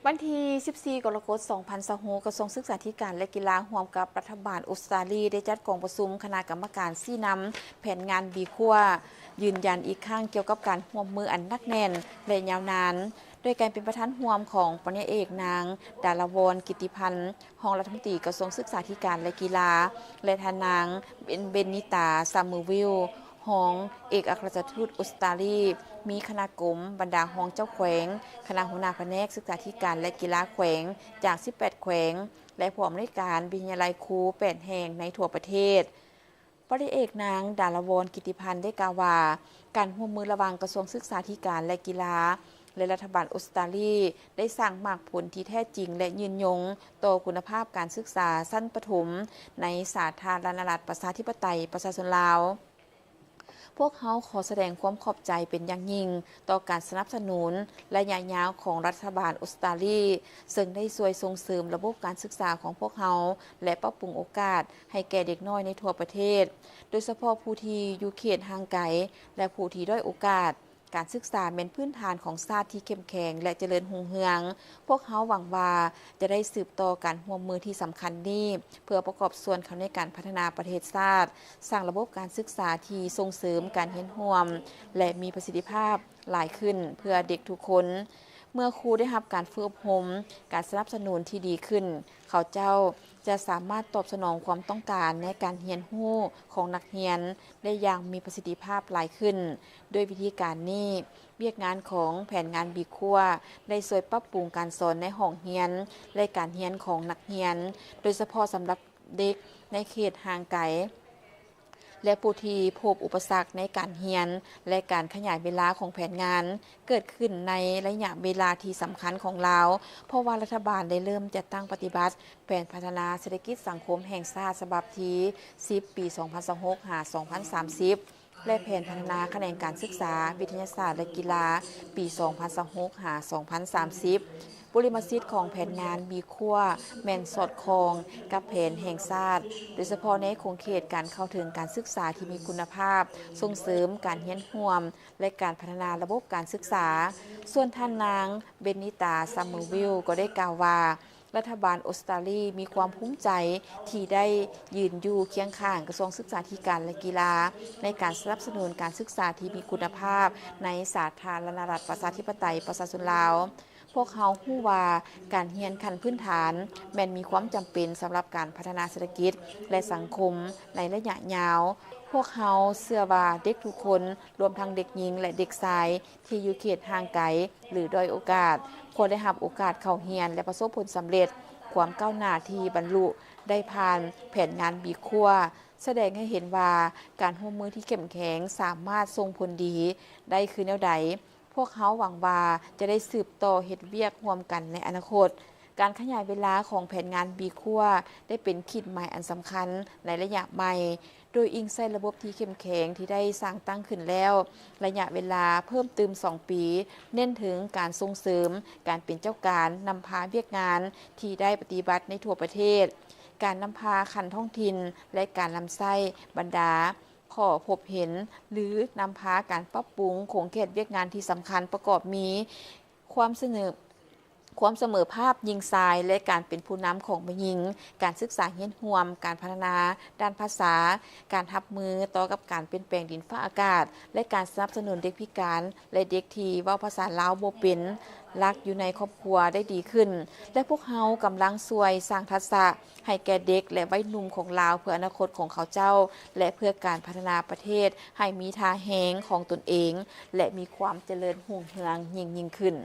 ວັນທີສິບສີ່ ກໍລະກົດ ສອງພັນຊາວຫົກ ກະຊວງສຶກສາທິການ ແລະ ກິລາ ຮ່ວມກັບລັດຖະບານອົດສະຕາລີ ໄດ້ຈັດກອງປະຊຸມຄະນະກຳມະການຊີ້ນຳແຜນງານບີຂົວ ຢືນຢັນອີກຄັ້ງກ່ຽວກັບການຮ່ວມມືອັນໜັກແໜ້ນ ແລະ ຍາວນານ ໂດຍການເປັນປະທານຮ່ວມຂອງປະລິຍາເອກນາງ ດາລະວອນ ກິດຕິພັນ ຮອງລັດຖະມົນຕີກະຊວງສຶກສາທິການ ແລະ ກິລາ ແລະ ທ່ານນາງ ເບນ ເບນນິຕາ ຊາມເມີວິລ ຮອງເອກອັກຄະລັດຖະທູດອົດສະຕາລີ, ມີຄະນະກົມ, ບັນດາຮອງເຈົ້າແຂວງ, ຄະນະຫົວໜ້າພະແນກສຶກສາທິການ ແລະ ກິລາແຂວງ ຈາກສິບແປດແຂວງ ແລະ ຜູ້ອຳນວຍການວິທະຍາໄລຄູແປດແຫ່ງໃນທົ່ວປະເທດ. ປະລິຍາເອກນາງ ດາລະວອນ ກິດຕິພັນ ໄດ້ກ່າວວ່າ ການຮ່ວມມືລະຫວ່າງກະຊວງສຶກສາທິການ ແລະ ກິລາ ແລະ ລັດຖະບານອົດສະຕາລີ ໄດ້ສ້າງໝາກຜົນທີ່ແທ້ຈິງ ແລະ ຍືນຍົງຕໍ່ຄຸນນະພາບການສຶກສາຊັ້ນປະຖົມໃນສາທາລະນະລັດ ປະຊາທິປະໄຕ ປະຊາຊົນລາວ. ພວກເຮົາຂໍສະແດງຄວາມຂອບໃຈເປັນຢ່າງຍິ່ງຕໍ່ການສະໜັບສະໜູນໄລຍະຍາວຂອງລັດຖະບານອົດສະຕາລີ ເຊິ່ງໄດ້ຊ່ວຍສົ່ງເສີມລະບົບການສຶກສາຂອງພວກເຮົາ ແລະ ປັບປຸງໂອກາດໃຫ້ແກ່ເດັກນ້ອຍໃນທົ່ວປະເທດ, ໂດຍສະເພາະຜູ້ທີ່ຢູ່ເຂດຫ່າງໄກ ແລະ ຜູ້ທີ່ດ້ອຍໂອກາດ. ການສຶກສາແມ່ນພື້ນຖານຂອງຊາດທີ່ເຂັ້ມແຂງ ແລະ ຈະເລີນຮຸ່ງເຮືອງ. ພວກເຮົາຫວັງວ່າຈະໄດ້ສືບຕໍ່ການຮ່ວມມືທີ່ສຳຄັນນີ້ ເພື່ອປະກອບສ່ວນເຂົ້າໃນການພັດທະນາປະເທດຊາດ, ສ້າງລະບົບການສຶກສາທີ່ສົ່ງເສີມການຮຽນຮ່ວມ ແລະ ມີປະສິດທິພາບຫຼາຍຂຶ້ນເພື່ອເດັກທຸກຄົນ. ເມື່ອຄູໄດ້ຮັບການຝຶກອົບຮົມ, ການສະໜັບສະໜູນທີ່ດີຂຶ້ນ, ເຂົາເຈົ້າຈະສາມາດຕອບສະໜອງຄວາມຕ້ອງການໃນການຮຽນຮູ້ຂອງນັກຮຽນໄດ້ຢ່າງມີປະສິດທິພາບຫຼາຍຂຶ້ນ. ດ້ວຍວິທີການນີ້, ວຽກງານຂອງແຜນງານບີຂົວໄດ້ຊ່ວຍປັບປຸງການສອນໃນຫ້ອງຮຽນ ແລະ ການຮຽນຂອງນັກຮຽນ, ໂດຍສະເພາະສຳລັບເດັກໃນເຂດຫ່າງໄກ ແລະ ຜູ້ທີ່ພົບອຸປະສັກໃນການຮຽນ ແລະ ການຂະຫຍາຍເວລາຂອງແຜນງານ ເກີດຂຶ້ນໃນໄລຍະເວລາທີ່ສຳຄັນຂອງລາວ, ເພາະວ່າລັດຖະບານໄດ້ເລີ່ມຈັດຕັ້ງປະຕິບັດແຜນພັດທະນາເສດຖະກິດສັງຄົມແຫ່ງຊາດສະບັບທີສິບ ປີສອງພັນຊາວຫົກ ຫາ ສອງພັນສາມສິບ ແລະ ແຜນພັດທະນາຂະແໜງການສຶກສາ, ວິທະຍາສາດ ແລະ ກິລາ ປີສອງພັນຊາວຫົກ ຫາ ສອງພັນສາມສິບ. ບຸລິມະສິດຂອງແຜນງານບີຂົວແມ່ນສອດຄ່ອງກັບແຜນແຫ່ງຊາດ, ໂດຍສະເພາະໃນຂົງເຂດການເຂົ້າເຖິງການສຶກສາທີ່ມີຄຸນນະພາບ, ສົ່ງເສີມການຮຽນຮ່ວມ ແລະ ການພັດທະນາລະບົບການສຶກສາ. ສ່ວນທ່ານນາງ ເບນນິຕາ ຊາມເມີວິລ ກໍໄດ້ກ່າວວ່າ ລັດຖະບານອົດສະຕາລີມີຄວາມພູມໃຈທີ່ໄດ້ຢືນຢູ່ຄຽງຂ້າງກະຊວງສຶກສາທິການ ແລະ ກິລາ ໃນການສະໜັບສະໜູນການສຶກສາທີ່ມີຄຸນນະພາບໃນສາທາລະນະລັດ ປະຊາທິປະໄຕ ປະຊາຊົນລາວ. ພວກເຮົາຮູ້ວ່າການຮຽນຂັ້ນພື້ນຖານແມ່ນມີຄວາມຈຳເປັນສຳລັບການພັດທະນາເສດຖະກິດ ແລະ ສັງຄົມໃນໄລຍະຍາວ. ພວກເຮົາເຊື່ອວ່າເດັກທຸກຄົນ, ລວມທັງເດັກຍິງ ແລະ ເດັກຊາຍ ທີ່ຢູ່ເຂດຫ່າງໄກ ຫຼື ດ້ອຍໂອກາດ ຄວນໄດ້ຮັບໂອກາດເຂົ້າຮຽນ ແລະ ປະສົບຜົນສຳເລັດ, ຄວາມກ້າວໜ້າທີ່ບັນລຸໄດ້ຜ່ານແຜນງານບີຂົວ ສະແດງໃຫ້ເຫັນວ່າການຮ່ວມມືທີ່ເຂັ້ມແຂງສາມາດສົ່ງຜົນດີໄດ້ຄືແນວໃດ. ພວກເຮົາຫວັງວ່າຈະໄດ້ສືບຕໍ່ເຮັດວຽກຮ່ວມກັນໃນອະນາຄົດ. ການຂະຫຍາຍເວລາຂອງແຜນງານບີຂົວໄດ້ເປັນຂີດໝາຍອັນສຳຄັນໃນໄລຍະໃໝ່, ໂດຍອີງໃສ່ລະບົບທີ່ເຂັ້ມແຂງທີ່ໄດ້ສ້າງຕັ້ງຂຶ້ນແລ້ວ, ໄລຍະເວລາເພີ່ມຕື່ມສອງປີ, ເນັ້ນເຖິງການສົ່ງເສີມການເປັນເຈົ້າການນຳພາວຽກງານທີ່ໄດ້ປະຕິບັດໃນທົ່ວປະເທດ, ການນຳພາຂັ້ນທ້ອງຖິ່ນ ແລະ ການນຳໃຊ້ບັນດາຂໍ້ພົບເຫັນ ຫຼື ນຳພາການປັບປຸງຂົງເຂດວຽກງານທີ່ສຳຄັນປະກອບມີ ຄວາມສະເໜີ ຄວາມສະເໝີພາບຍິງຊາຍ ແລະ ການເປັນຜູ້ນຳຂອງແມ່ຍິງ, ການສຶກສາຮຽນຮ່ວມ, ການພັດທະນາດ້ານພາສາ, ການຮັບມືຕໍ່ກັບການປ່ຽນແປງດິນຟ້າອາກາດ ແລະ ການສະໜັບສະໜູນເດັກພິການ ແລະ ເດັກທີ່ເວົ້າພາສາລາວບໍ່ເປັນຫຼັກຢູ່ໃນຄອບຄົວໄດ້ດີຂຶ້ນ ແລະ ພວກເຮົາກຳລັງຊ່ວຍສ້າງທັກສະໃຫ້ແກ່ເດັກ ແລະ ໄວໜຸ່ມຂອງລາວ ເພື່ອອະນາຄົດຂອງເຂົາເຈົ້າ ແລະ ເພື່ອການພັດທະນາປະເທດໃຫ້ມີທ່າແຮງຂອງຕົນເອງ ແລະ ມີຄວາມຈະເລີນຮຸ່ງເຮືອງຍິ່ງໆຂຶ້ນ.